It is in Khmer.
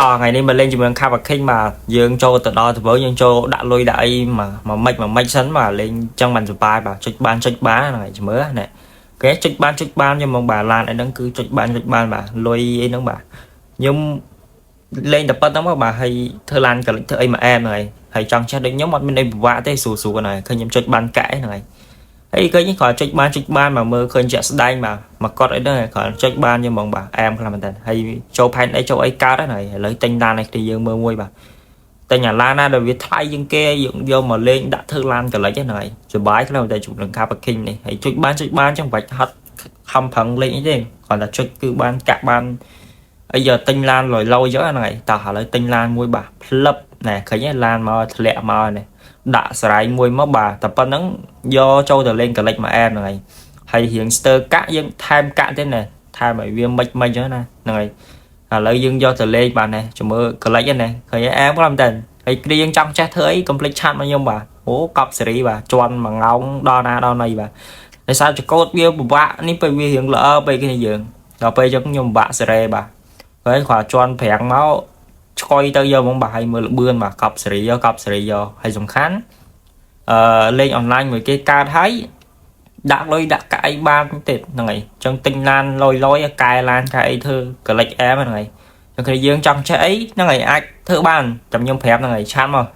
អថ្ងៃនេះមកលេងជាមួយនឹង Cover King បាទយើងចូលទៅដល់ទៅយើងចូលដាក់លុយដាក់អីមកមកម៉ិចមកម៉ិចសិនបាទលេងចឹងបានសប្បាយបាទចុចបានចុចបានហ្នឹងហើយមើលណាគេចុចបានចុចបានខ្ញុំមកបាទឡានអីហ្នឹងគឺចុចបានចុចបានបាទលុយអីហ្នឹងបាទខ្ញុំលេងតែប៉ុណ្្នឹងមកបាទហើយធ្វើឡានកលិចធ្វើអីមកអែមហ្នឹងហើយហើយចង់ចេះដូចខ្ញុំអត់មានអីពិបាកទេស្រួលស្រួលហ្នឹងហើយឃើញខ្ញុំចុចបានកាក់ហ្នឹងហើយហើយឃើញគ្រាន់ចុចបានចុចបានមកមើលឃើញជាក់ស្ដែងបាទមកកត់អីហ្នឹងគ្រាន់ចុចបានយើងហ្មងបាទអែមខ្លាំងមែនតើហើយចូលផែនអីចូលអីកើតហ្នឹងហើយឥឡូវទិញឡានឲ្យគ្នាយើងមើលមួយបាទទិញអាឡានណាដែលវាថ្លៃជាងគេយើងយកមកលេងដាក់ធ្វើឡានកលិចហ្នឹងហើយសុបាយខ្លាំងតែជួបនឹង Car Parking នេះហើយចុចបានចុចបានចឹងបាច់ហត់ខំប្រឹងលេងអីទេគ្រាន់តែចុចគឺបានកាក់បានអីយកទិញឡានលយលយចឹងហ្នឹងហើយតោះឥឡូវទិញឡានមួយបាទផ្លឹបណែឃើញទេឡានមកធ្លាក់មកនេះដាក់សរៃមួយមកបាទតែប៉ុណ្្នឹងយកចូលទៅលេងកលិចមកអែមហ្នឹងហើយហើយរៀងស្ទើកាក់យើងថែមកាក់ទៀតណែថែមឲ្យវាមិនមិនចឹងណាហ្នឹងហើយឥឡូវយើងយកទៅលេងបាទណែចាំមើលកលិចហ្នឹងឃើញអែមខ្លាំងមែនតើហើយគ្រាយើងចង់ចេះធ្វើអីកុំភ្លេច chat មកខ្ញុំបាទអូកប់សេរីបាទជន់មួយងោងដល់ណាដល់ណីបាទដោយសារចកោតវាពិបាកនេះពេលវារៀងល្អពេកគ្នាយើងដល់ពេលចឹងខ្ញុំពិបាកសេរីបាទហើយគ្រាន់ជន់ប្រាំងមកឆ្កុយទៅយកហ្មងបាទហើយមើលលបឿនបាទកប់សេរីយកកប់សេរីយកហើយសំខាន់អឺលេងអនឡាញមួយគេកើតហើយដាក់លុយដាក់កាក់អីបានទៀតហ្នឹងហើយអញ្ចឹងទិញឡានលយលយកែឡានកែអីធ្វើកលិចអែមហ្នឹងហើយអញ្ចឹងគ្នាយើងចង់ចេះអីហ្នឹងហើយអាចធ្វើបានចាំខ្ញុំប្រាប់ហ្នឹងហើយ chat មក។